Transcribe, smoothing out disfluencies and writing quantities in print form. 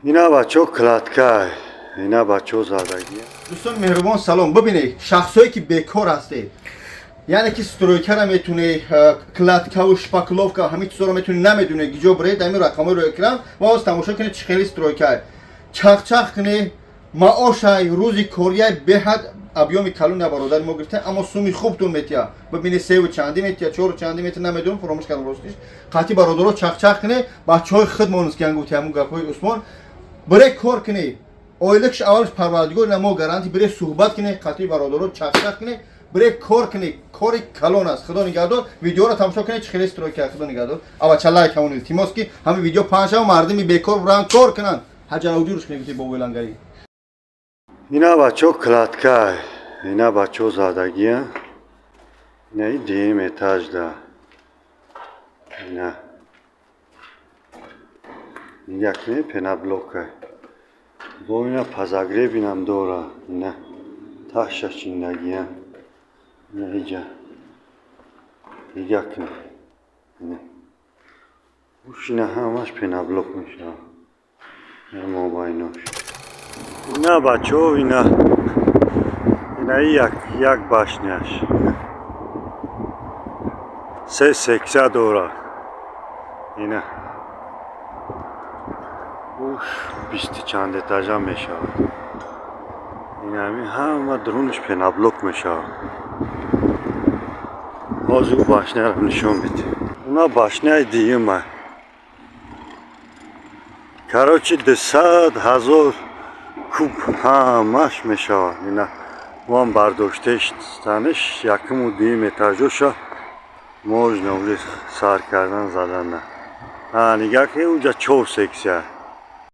Ина, бачаҳо, кладка, ина, бачаҳо, задагӣ. Дӯстони меҳрубон, салом. Бибинед, шахсое ки бекор ҳастед, яъне ки стройкара метунед, кладкаву шпаклёвка, ҳамин чизоро метунед, намедунед гиҷо биред, ҳамин рақамҳоро экран ва оз тамошо кунед, чӣ хели стройка, чахчах кунед, маошай, рӯзи корияй, беҳад объёми калони бародари мо гирифта, аммо суми хубтун метия. Бибинед, севу чанди метия, чору чанди метия, намедонам, фуромӯш кардам ростиш. Қатъи бародаро чахчах кунед, бачаҳои худмон ки гуфти ҳамун гапҳои Усмон, бире кор кунед, ойликш аввалш парвардигор ина мо гарантӣ. Бире суҳбат кунед, қатъи бародаро чахчах кунед, бире кор кунед, кори калон аст. Худо нигаҳдор. Видеоро тамошо кунед, чӣ хеле стройка. Худо нигаҳдор. Авача лайк ҳамон, илтимос, ки ҳамин видео панҷшава, мардими бекор буранд, кор кунанд, ҳаҷараудируш кунед, гуфти бобойлангарӣ. Ина, бачаҳо, кладка, ина, бачаҳо, задагия, ина и дуюм этажда, ина нигоҳ кунед, пеноблока бо ина подогрев инам дора, ина таҳша чиндагия, ина иҷа нигоҳ кунед, ина уш, ина ҳамаш пеноблок мешавад, ина мобайнош. Ина, бачаҳо, ина, инаи як як башняш се сексия дорад, ина уш бисту чанд этажа мешавад, инами ҳама дурунаш пеноблок мешавад. Ҳозир ӯ башняро нишон медиҳем. Уна башняи дуюма. Короче, 200 000 куб ҳамаш мешавад. Ина вам бардоштастаниш, якуму дуюм этажоша можно уже сар кардан, задан. Нигаҳ ки, уҷа чор сексия.